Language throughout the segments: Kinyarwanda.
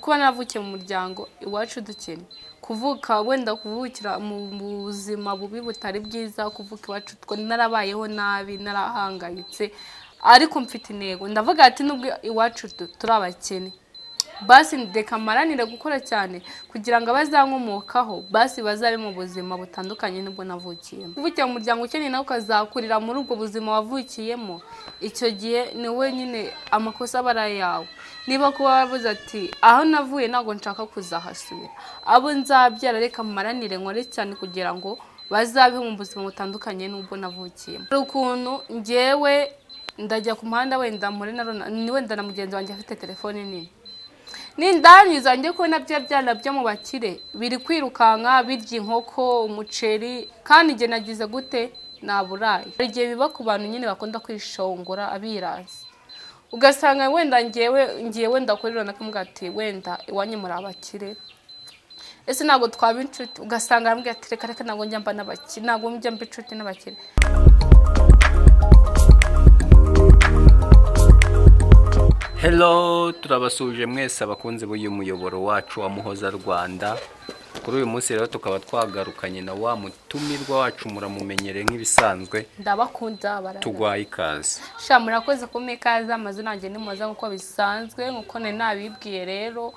Kuba naravukiye mu muryango iwacu dukennye, kuvuka wenda kuvukira mu buzima bubi butari bwiza, kuvuka iwacu narabayeho nabi, narahangayitse, ariko mfite intego. Ndavuga ati nubwo iwacu turi abakene, basi reka mparanire gukora cyane kugira ngo abazankomokaho basi bazabe mu buzima butandukanye n'ubwo navukiyemo. Kuvukira mu muryango ukennye nawe ukazakurira muri ubwo buzima wavukiyemo, icyo gihe ni wowe nyine amakosa aba ari ayawe. Niba kuba waravuze ati aho navuye ntabwo nshaka kuzahasubira, abo nzabyara reka mparanire nkore cyane kugira ngo bazabeho mu buzima butandukanye n'ubwo navukiyemo. Hari ukuntu njyewe ndajya ku muhanda wenda mpure na wenda na mugenzi wanjye afite telefone nini, nindangiza njye kubona bya byana byo mu bakire biri kwirukanka birya inkoko, umuceri, kandi njye nagize gute? Naburaye. Hari igihe biba ku bantu nyine bakunda kwishongora, abirasi, ugasanga wenda ngewe ngiye wenda kuri runaka akamubwira ati wenda iwanyu muri abakire, ese ntabwo twaba inshuti? Ugasanga arambwira ati reka reka, ntabwo njya mba n'abakire, ntabwo njya mba inshuti n'abakire. Hello, turabasuhuje mwese abakunzi b'uyu muyoboro wacu wa Muhoza Rwanda. Kuri uyu munsi rero tukaba twagarukanye na wa mutumirwa wacu muramumenyereye nk'ibisanzwe. Ndabakunda barara. Tugwaye ikaze. Sha murakoze kumpa ikaze, amazina yanjye ni Muhoza nk'uko bisanzwe, nk'uko nari nabibwiye. Rero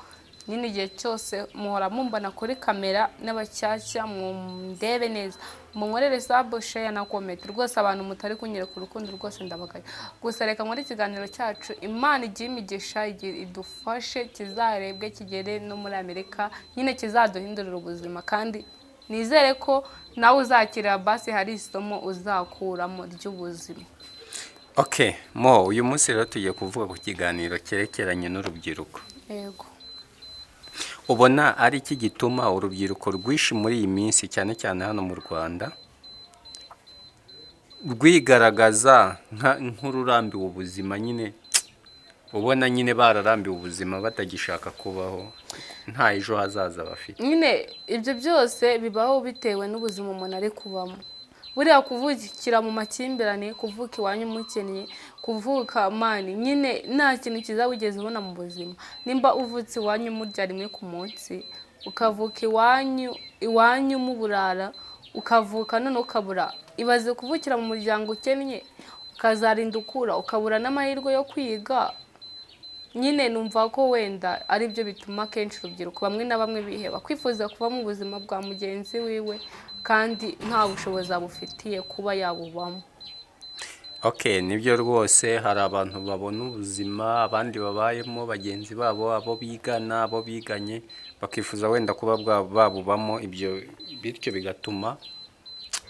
nyine igihe cyose muhora mumbona kuri kamera n'abashyashya, mundebe neza, munkorere sub, share na comment. Rwose abantu mutari kunyereka urukundo rwose ndabagaye. Gusa reka nkore ikiganiro cyacu, Imana igihe imigisha idufashe kizarebwe kigere no muri Amerika, nyine kizaduhindurira ubuzima, kandi nizere ko nawe uzakira basi hari isomo uzakuramo ry'ubuzima. Okay, Mo, uyu munsi rero tugiye kuvuga ku kiganiro cyerekeranye n'urubyiruko. Yego. Ubona ari iki gituma urubyiruko rwinshi muri iyi minsi, cyane cyane hano mu Rwanda, rwigaragaza nk'ururambiwe ubuzima nyine, ubona nyine bararambiwe ubuzima, batagishaka kubaho, nta ejo hazaza bafite? Nyine ibyo byose bibaho bitewe n'ubuzima umuntu ari kubamo. Buriya kuvukira mu makimbirane, kuvuka iwanyu umukennye, kuvuka mani nyine nta kintu cyiza wigeze ubona mu buzima. Nimba uvutse iwanyu murya rimwe ku munsi, ukavuka iwanyu muburara, ukavuka none ukabura, ibaze kuvukira mu muryango ukennye ukazarinda ukura ukabura n'amahirwe yo kwiga. Nyine numva ko wenda ari byo bituma akenshi urubyiruko bamwe na bamwe biheba, kwifuza kuba mu buzima bwa mugenzi wiwe kandi nta bushobozi abufitiye kuba yabubamo. Okay, nibyo rwose, hari abantu babona ubuzima abandi babayemo, bagenzi babo, abo bigana, abo biganye, bakifuza wenda kuba babubamo ibyo, bityo bigatuma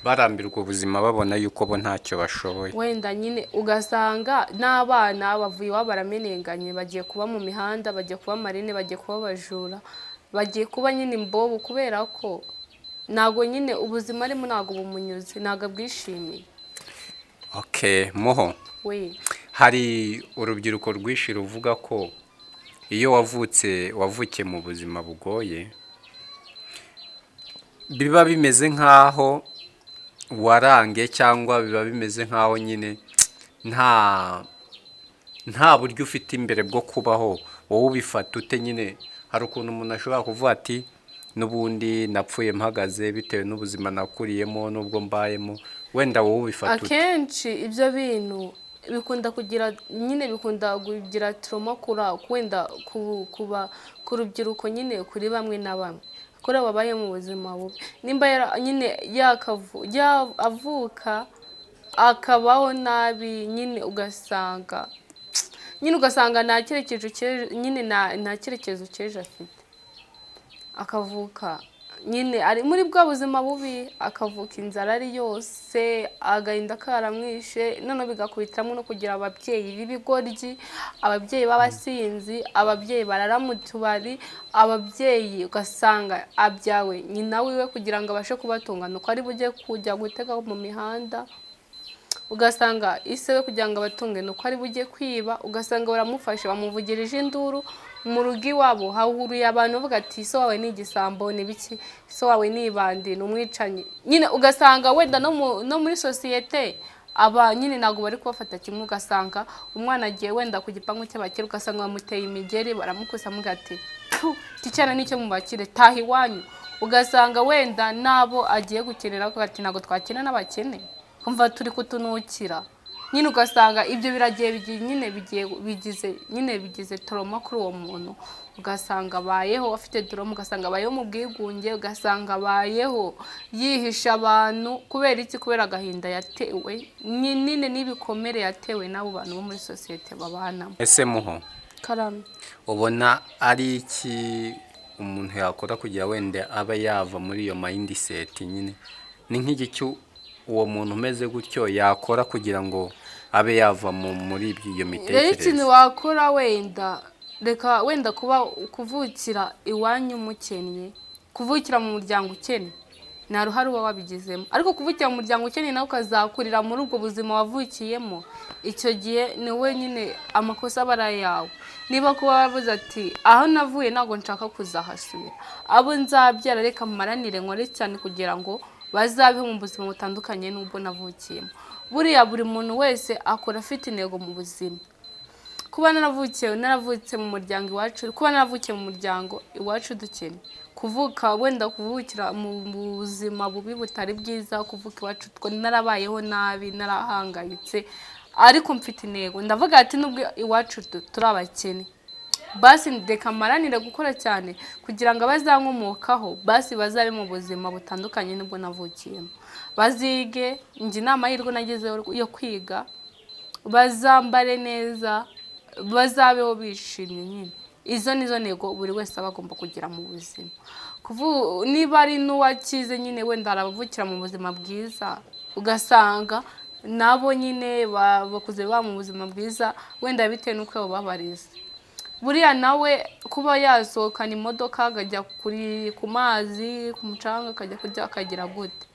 barambirwa ubuzima, babona yuko bo ntacyo bashoboye. Wenda nyine ugasanga n'abana bavuye iwabo baramenenganye, bagiye kuba mu mihanda, bagiye kuba marine, bagiye kuba abajura, bagiye kuba nyine imbobo, kubera ko ntabwo nyine ubuzima arimo ntabwo bumunyuze, ntabwo abwishimiye. Okay, Muho. We. Hari urubyiruko rwinshi ruvuga ko iyo wavukiye mu buzima bugoye, biba bimeze nk'aho warange, cyangwa biba bimeze nk'aho nyine nta buryo ufite imbere bwo kubaho. Wowe ubifata ute nyine? Hari ukuntu umuntu ashobora kuvuga ati n'ubundi napfuye mpagaze bitewe n'ubuzima nakuriyemo n'ubwo mbayemo. Wenda wowe ubifata ute? Akenshi ibyo bintu bikunda kugira nyine, bikunda kugira trauma kuri wenda kuba ku rubyiruko nyine, kuri bamwe na bamwe, kuri abo babaye mu buzima bubi. Nimba nyine avuka akabaho nabi nyine, ugasanga nta cyerekezo cy'ejo nyine, nta cyerekezo cy'ejo afite, akavuka nyine ari muri bwa buzima bubi, akavuka inzara ari yose, agahinda karamwishe, noneho bigakubitiramo no kugira ababyeyi b'ibigoryi, ababyeyi b'abasinzi, ababyeyi barara mu tubari, ababyeyi ugasanga abyawe nyina wiwe kugira ngo abashe kubatunga nuko ari bujye kujya gutega mu mihanda, ugasanga ise we kugira ngo abatunge nuko ari bujye kwiba, ugasanga baramufashe bamuvugirije induru mu rugo iwabo, hahuriye abantu bavuga ati so wawe ni igisambo, ni biki, so wawe ni ibandi, ni umwicanyi nyine. Ugasanga wenda no muri sosiyete aba nyine ntabwo bari kubafata kimwe. Ugasanga umwana agiye wenda ku gipangu cy'abakire, ugasanga bamuteye imigeri, baramukusa, amuga ati "Pfu, iki cyana ni icyo mu bakire, taha iwanyu." Ugasanga wenda n'abo agiye gukenera ko ati ntabwo twakina n'abakene, kumva turi kutunukira nyine. Ugasanga ibyo biragiye bigiye nyine bigiye bigize nyine bigize trauma kuri uwo muntu. Ugasanga abayeho afite trauma, ugasanga abayeho mu bwigunge, ugasanga abayeho yihisha abantu. Kubera iki? Kubera agahinda yatewe nyine n'ibikomere yatewe n'abo bantu bo muri sosiyete babanamo. Ese Muho, Karame. ubona ari iki umuntu yakora kugira wenda abe yava muri iyo mindset nyine? Ni nk'igiki uwo muntu umeze gutyo yakora kugira ngo abe yava muri iyo Rero ikintu mitekerereze? wakora, wenda reka wenda kuba kuvukira iwanyu mukennye, kuvukira mu muryango ukennye, nta ruhare uba wabigizemo. Ariko kuvukira mu muryango ukennye nawe ukazakurira muri ubwo buzima wavukiyemo, icyo gihe ni wowe nyine amakosa aba ari ayawe. Niba kuba wavuze ati aho navuye ntabwo nshaka kuzahasubira, abo nzabyara reka mparanire nkore cyane kugira ngo bazabeho mu buzima butandukanye n'ubwo navukiyemo. Buriya buri muntu wese akora afite intego mu buzima. Kuba naravukiye naravutse mu muryango iwacu, kuba naravukiye mu muryango iwacu dukennye, kuvuka wenda kuvukira mu buzima bubi butari bwiza, kuvuka iwacu narabayeho nabi, narahangayitse, ariko mfite intego. Ndavuga ati nubwo iwacu turi abakene, basi reka mparanire gukora cyane kugira ngo abazankomokaho basi bazabe mu buzima butandukanye n'ubwo navukiyemo, bazige. Njye ni amahirwe nagezeho yo kwiga, bazambare neza, bazabeho bishimye nyine. Izo nizo ntego buri wese aba agomba kugira mu buzima. Niba ari n'uwakize nyine, wenda hari abavukira mu buzima bwiza, ugasanga nabo nyine bakuze baba mu buzima bwiza, wenda bitewe n'uko babarize. Buriya nawe kuba yasohokana imodoka akajya ku mazi, ku mucanga, akajya kurya, akagira gute,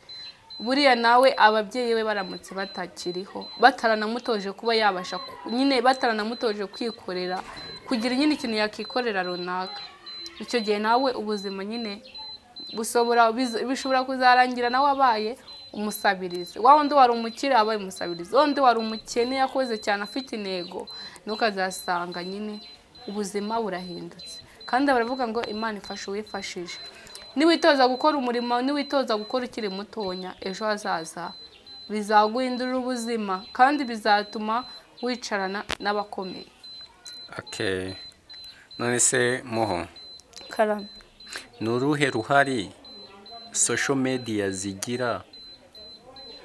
buriya nawe ababyeyi be baramutse batakiriho, bataranamutoje kuba yabasha nyine bataranamutoje kwikorera, kugira nyine ikintu yakikorera runaka, icyo gihe nawe ubuzima nyine bishobora kuzarangira nawe abaye umusabirizi. Wa wundi wari umukire abaye umusabirizi, wa wundi wari umukene yakoze cyane afite intego, ntukazasanga nyine ubuzima burahindutse. Kandi baravuga ngo Imana ifasha uwifashije. Niwitoza gukora umurimo, niwitoza gukora ukiri mutonya, ejo hazaza bizaguhindurira ubuzima kandi bizatuma wicarana n'abakomeye. Okay. None se Muho, Karame. ni uruhe ruhare social media zigira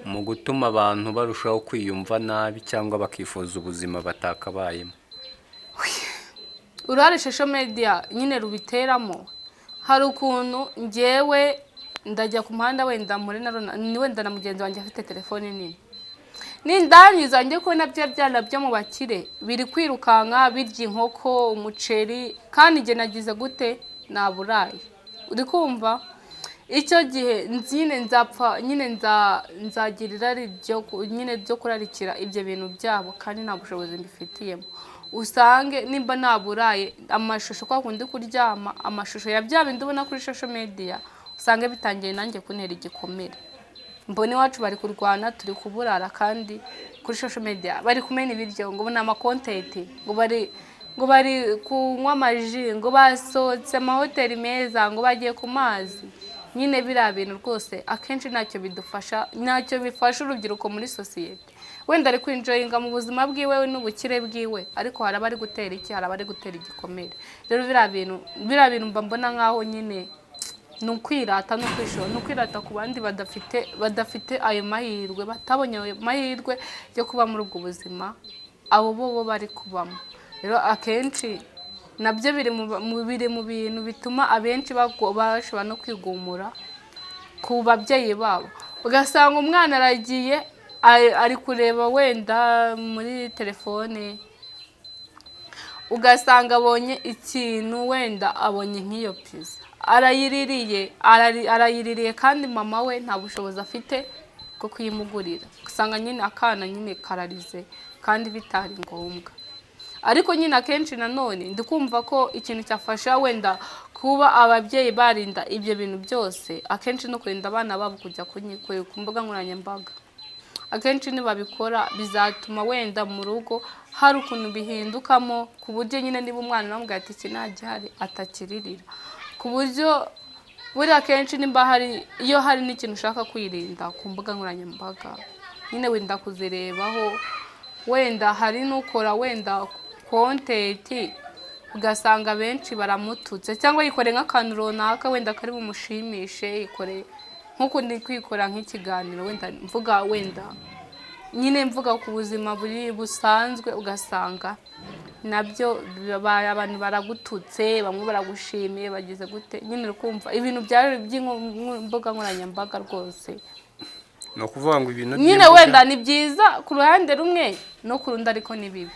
mu gutuma abantu barushaho kwiyumva nabi cyangwa bakifuza ubuzima batakabayemo? Uruhare social media nyine rubiteramo, hari ukuntu ngewe ndajya ku muhanda, wenda muri na ni wenda na mugenzi wanjye afite telefone nini, nindangiza njye kubona bya byana byo mu bakire biri kwirukanka birya inkoko, umuceri, kandi njye nagize gute? Naburaye. Uri kumva icyo gihe nyine nzapfa nyine nzagira irari nyine ryo kurarikira ibyo bintu byabo kandi nta bushobozi mbifitiyemo. Usange nimba naburaye, amashusho kwa kundi kuryama, amashusho ya bya bindi ubona kuri social media, usange bitangiye nanjye kuntera igikomere. Mbona iwacu bari kurwana, turi kuburara, kandi kuri social media bari kumena ibiryo ngo ni ama content, ngo bari kunywa amaji, ngo basohotse amahoteli meza, ngo bagiye ku mazi. Nyine biriya bintu rwose akenshi ntacyo bidufasha, ntacyo bifasha urubyiruko muri sosiyete. Wenda ari kwinjoyinga mu buzima bwiwe n'ubukire bwiwe, ariko hari abari gutera iki? Hari abari gutera igikomere. Rero biriya bintu mba mbona nkaho nyine ni ukwirata, ni ukwishora, ni ukwirata ku bandi badafite ayo mahirwe, batabonye ayo mahirwe yo kuba muri ubwo buzima abo bo bari kubamo. Rero akenshi nabyo biri mu bintu bituma abenshi bashobora no kwigumura ku babyeyi babo. Ugasanga umwana aragiye ari kureba wenda muri telefone, ugasanga abonye ikintu, wenda abonye nk'iyo pizza, arayiririye, arayiririye, kandi mama we nta bushobozi afite bwo kuyimugurira. Usanga nyine akana nyine kararize kandi bitari ngombwa. Ariko nyine akenshi nanone ndi kumva ko ikintu cyafasha wenda kuba ababyeyi barinda ibyo bintu byose, akenshi no kurinda abana babo kujya ku mbuga nkoranyambaga. Akenshi nibabikora bizatuma wenda mu rugo hari ukuntu bihindukamo, ku buryo nyine niba umwana bamubwira ati iki nta gihari atakiririra, ku buryo buriya akenshi nimba hari iyo hari n'ikintu ushaka kwirinda ku mbuga nkoranyambaga, nyine wenda kuzirebaho, wenda hari n'ukora wenda content ugasanga benshi baramututse, cyangwa yikore nk'akantu runaka wenda kari bumushimishe, yikore nk'uko ndi kwikora nk'ikiganiro wenda mvuga, wenda nyine mvuga ku buzima buri busanzwe, ugasanga nabyo abantu baragututse, bamwe baragushimiye, bagize gute, nyine uri kumva ibintu byari by'imbuga nkoranyambaga rwose. Ni ukuvuga ngo ibintu nyine by'imbuga- wenda ni byiza ku ruhande rumwe no ku rundi, ariko ni bibi.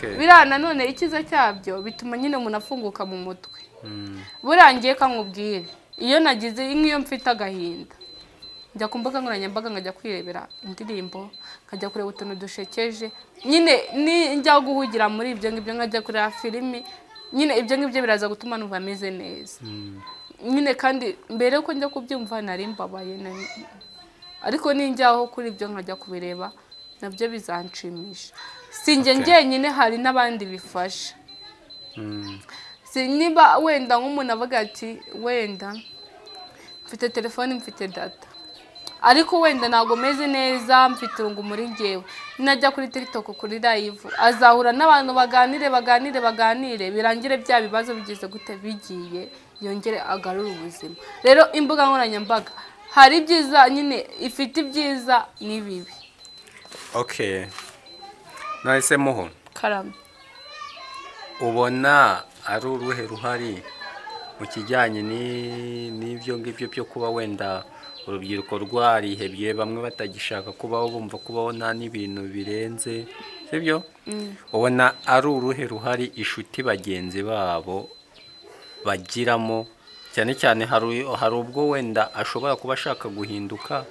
Biriya nanone icyiza cyabyo bituma nyine umuntu afunguka mu mutwe. Buriya ngiye kamubwire, iyo nagize nk'iyo mfite agahinda, njya ku mbuga nkoranyambaga nkajya kwirebera indirimbo, nkajya kureba utuntu dushekeje, nyine njya guhugira muri ibyo ngibyo, nkajya kureba filimi, nyine ibyo ngibyo biraza gutuma numva ameze neza nyine. Kandi mbere yuko njya kubyumva nari mbabaye, ariko ninjyaho kuri ibyo nkajya kubireba nabyo bizanshimisha. Si njye njyenyine, hari n'abandi bifasha. Si niba wenda nk'umuntu avuga ati wenda mfite telefone, mfite data, ariko wenda ntabwo meze neza, mfite irungu muri njyewe, najya kuri TikTok kuri live azahura n'abantu, baganire baganire baganire, birangire bya bibazo bigeze gute bigiye, yongere agarure ubuzima. Rero imbuga nkoranyambaga hari ibyiza nyine, ifite ibyiza n'ibibi. Okay, nahise muho. Karame. Ubona ari uruhe ruhari mu kijyanye n'ibyo ngibyo byo kuba wenda urubyiruko rwarihebye, bamwe batagishaka kubaho, bumva kubaho nta n'ibintu birenze, sibyo? Ubona ari uruhe ruhari inshuti bagenzi babo bagiramo? Cyane cyane hari ubwo wenda ashobora kuba ashaka guhinduka,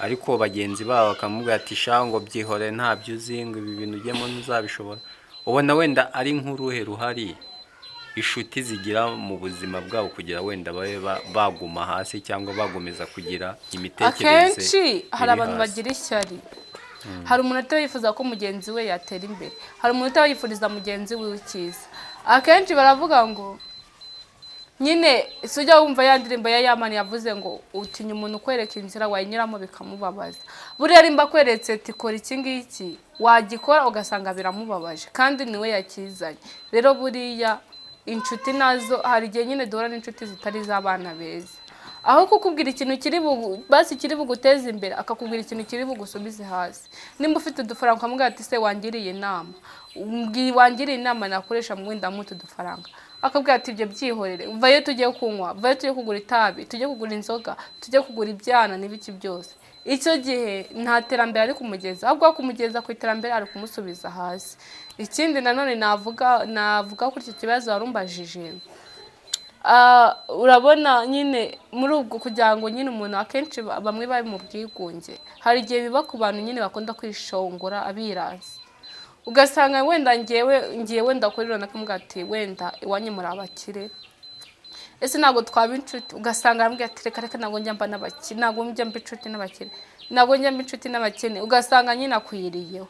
ariko bagenzi babo bakamubwira ati sha, ngo byihore, ntabyo uzi, ngo ibi bintu ujyemo ntuzabishobora. Ubona wenda ari nk'uruhe ruhari inshuti zigira mu buzima bwabo kugira wenda babe baguma hasi cyangwa bagomeza kugira imitekerereze Akenshi hari iri abantu hasi? bagira ishyari. Hari umuntu utaba yifuza ko mugenzi we yatera imbere, hari umuntu utaba yifuriza mugenzi we icyiza. Akenshi baravuga ngo nyine si ujya wumva ya ndirimbo ya Yamani yavuze ngo utinya umuntu ukwereka inzira wayinyuramo bikamubabaza. Buriya nimba akweretse ati kora iki ngiki, wagikora ugasanga biramubabaje kandi niwe yakizanye. Rero buriya inshuti nazo hari igihe nyine duhura n'inshuti zitari iz'abana beza, aho kukubwira ikintu kiri basi kiri buguteze imbere, akakubwira ikintu kiri bugusubize hasi. Nimba ufite udufaranga ukamubwira ati se wangiriye inama, wangiriye inama nakoresha mu wenda mutu dufaranga, akabwira ati ibyo byihorere, vayo tujye kunywa, vayo tujye kugura itabi, tujye kugura inzoga, tujye kugura ibyana n'ibiki byose. Icyo gihe nta terambere ari kumugeza, ahubwo aho kumugeza ku iterambere ari kumusubiza hasi. Ikindi nanone navuga kuri icyo kibazo warumbajije, urabona nyine muri ubwo kugira ngo nyine umuntu akenshi bamwe bari mu bwigunge, hari igihe biba ku bantu nyine bakunda kwishongora, abirasi, ugasanga wenda ngewe ngiye wenda kuri runaka akamubwira ati wenda iwanyu muri abakire, ese ntabwo twaba inshuti? Ugasanga arambwira ati reka reka, ntabwo njya mba n'abakire, ntabwo njya mba inshuti n'abakire, ntabwo njya mba inshuti n'abakene. Ugasanga nyine akwiriyeho,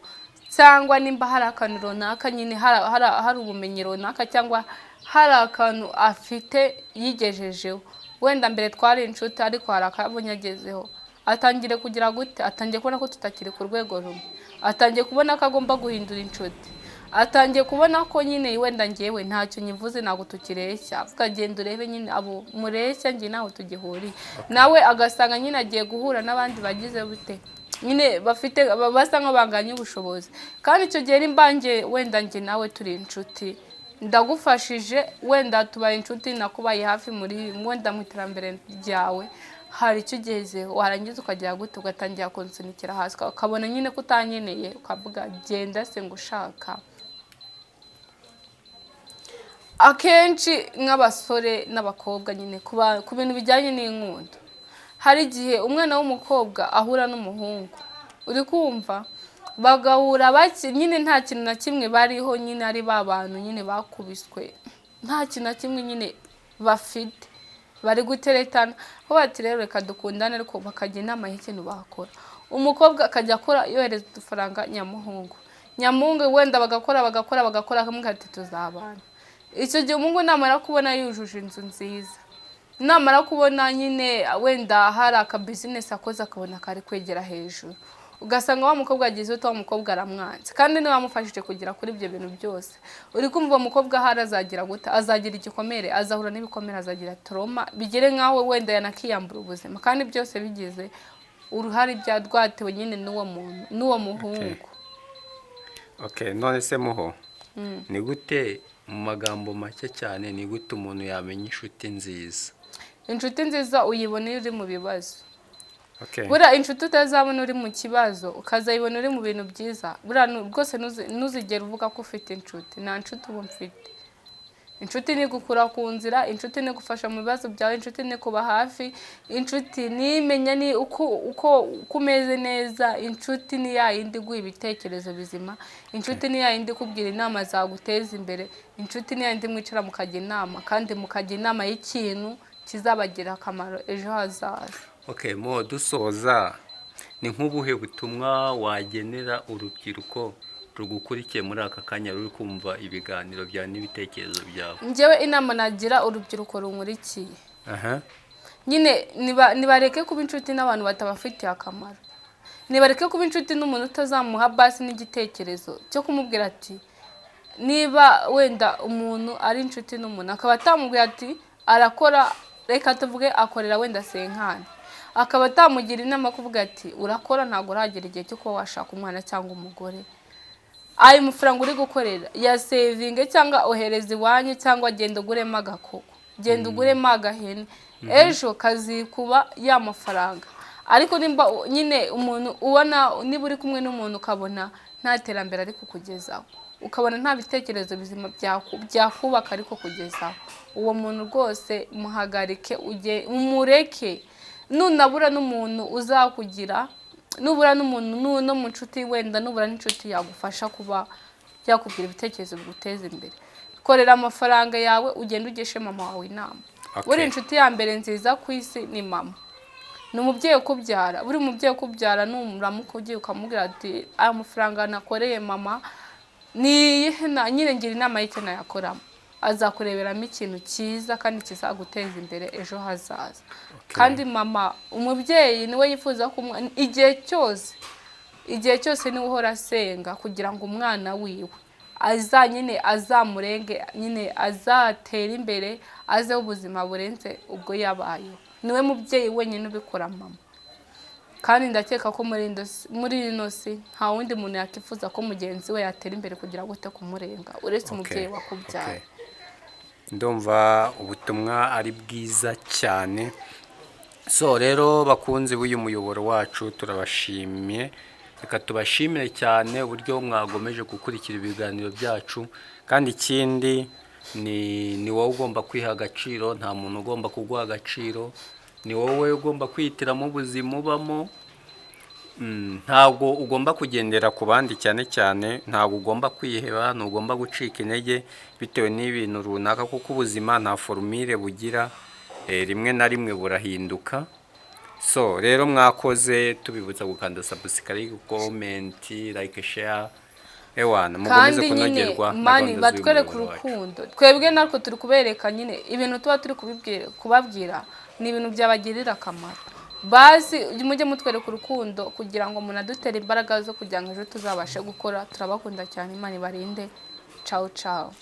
cyangwa nimba hari akantu runaka nyine hari ubumenyi runaka cyangwa hari akantu afite yigejejeho, wenda mbere twari inshuti ariko hari akabonye agezeho, atangire kugira gute, atangiye kubona ko tutakiri ku rwego rumwe, atangiye kubona ko agomba guhindura inshuti, atangiye kubona ko nyine wenda ngewe ntacyo nyivuze, ntabwo tukireshya, avuga genda urebe nyine abo mureshya, njye ntaho tugihuriye nawe. Agasanga nyine agiye guhura n'abandi bagize bute nyine bafite basa nk'abanganya ubushobozi. Kandi icyo gihe nimba njye wenda njye nawe turi inshuti, ndagufashije, wenda tubaye inshuti, nakubaye hafi muri wenda mu iterambere ryawe, hari icyo ugezeho, warangiza ukagera gute, ugatangira kunsunikira hasi, ukabona nyine ko utanyeneye, ukavuga genda se ngo ushaka. Akenshi nk'abasore n'abakobwa nyine ku bintu bijyanye n'inkundo, hari igihe umwana w'umukobwa ahura n'umuhungu, uri kumva bagahura nyine nta kintu na kimwe bariho, nyine ari ba bantu nyine bakubiswe, nta kintu na kimwe nyine bafite, bari guteretana, aho bati rero reka dukundane, ariko bakajya inama y'ikintu bakora. Umukobwa akajya akora yohereza udufaranga nyamuhungu, nyamuhungu wenda bagakora bagakora bagakora, akamubwira ati tuzabana. Icyo gihe umuhungu namara kubona yujuje inzu nziza, namara kubona nyine wenda hari akabizinesi akoze, akabona kari kwegera hejuru, ugasanga wa mukobwa yagize ute, wa mukobwa aramwanze, kandi niwe wamufashije kugera kuri ibyo bintu byose. Uri kumva uwo mukobwa ahari azagira gute? Azagira igikomere, azahura n'ibikomere, azagira trauma, bigere nk'aho wenda yanakiyambura ubuzima, kandi byose bigize uruhare bya rwatewe nyine n'uwo muntu, n'uwo muhungu. Okay, none se Muho, ni gute, mu magambo make cyane, ni gute umuntu yamenya inshuti nziza? Inshuti nziza uyibona iyo uri mu bibazo. Buriya inshuti utazabona uri mu kibazo, ukazayibona uri mu bintu byiza, buriya rwose ntuzigere uvuga ko ufite inshuti. Nta nshuti uba mfite. Inshuti ni gukura ku nzira, inshuti ni gufasha mu bibazo byawe, inshuti ni kuba hafi, inshuti ni imenya ni uko umeze neza, inshuti ni ya yindi iguha ibitekerezo bizima, inshuti ni ya yindi ikubwira inama zaguteza imbere, inshuti ni ya yindi mwicara mukajya inama, kandi mukajya inama y'ikintu kizabagirira akamaro ejo hazaza. Okay, mo dusoza, ni nk'ubuhe butumwa wagenera urubyiruko rugukurikiye muri aka kanya, ruri kumva ibiganiro byawe n'ibitekerezo byawe? Njyewe inama nagira urubyiruko runkurikiye, nyine nibareke kuba inshuti n'abantu batabafitiye akamaro, nibareke kuba inshuti n'umuntu utazamuha basi n'igitekerezo cyo kumubwira ati, niba wenda umuntu ari inshuti n'umuntu akaba atamubwira ati arakora, reka tuvuge akorera wenda senkani, akaba atamugira inama kuvuga ati urakora, ntabwo uragera igihe cyo kuba washaka umwana cyangwa umugore, ayo mafaranga uri gukorera ya sevinge, cyangwa ohereza iwanyu, cyangwa genda uguremo agakoko, genda uguremo agahene, ejo kazikuba ya mafaranga. Ariko nimba nyine umuntu ubona, niba uri kumwe n'umuntu ukabona nta terambere ari kukugezaho, ukabona nta bitekerezo bizima byakubaka ariko kugezaho, uwo muntu rwose muhagarike, ujye umureke. Nunabura n'umuntu uzakugira, nubura n'umuntu no mu nshuti, wenda nubura n'inshuti yagufasha kuba yakubwira ibitekerezo biguteza imbere, korera amafaranga yawe, ugende ugeshe mama wawe inama. Buri inshuti ya mbere nziza ku isi ni mama, ni umubyeyi ukubyara. Buri mubyeyi ukubyara nuramuka ugiye ukamubwira ati aya mafaranga nakoreye mama ni iyihe, nyine ngira inama y'icyo nayakoramo, azakureberamo ikintu cyiza kandi kizaguteza imbere ejo hazaza. Kandi mama, umubyeyi niwe yifuza ko igihe cyose, igihe cyose niwe uhora asenga kugira ngo umwana wiwe nyine azamurenge, nyine azatere imbere, azeho ubuzima burenze ubwo yabayeho. Niwe mubyeyi wenyine ubikora, mama. Kandi ndakeka ko muri ino si nta wundi muntu yakifuza ko mugenzi we yatera imbere kugira ngo ute kumurenga, uretse umubyeyi wakubyaye. Ndumva ubutumwa ari bwiza cyane. So rero bakunzi b'uyu muyoboro wacu, turabashimiye, reka tubashimire cyane uburyo mwagomeje gukurikira ibiganiro byacu. Kandi ikindi ni wowe ugomba kwiha agaciro, nta muntu ugomba kuguha agaciro, ni wowe ugomba kwihitiramo ubuzima ubamo. Ntabwo ugomba kugendera ku bandi, cyane cyane ntabwo ugomba kwiheba, ntugomba gucika intege bitewe n'ibintu runaka, kuko ubuzima nta formule bugira, rimwe na rimwe burahinduka. So rero mwakoze, tubibutsa gukanda subscribe, comment, like, share, ewana mukomeze Kandi nyine kunogerwa na mani gahunda z'uyu batwereke muyoboro wacu. urukundo. Twebwe natwe turi kubereka nyine ibintu tuba turi kubabwira ni ibintu byabagirira akamaro. Basi mujye mutwereka urukundo kugira ngo munadutere imbaraga zo kugira ngo ejo tuzabashe gukora. Turabakunda cyane, Imana ibarinde. Ciao ciao.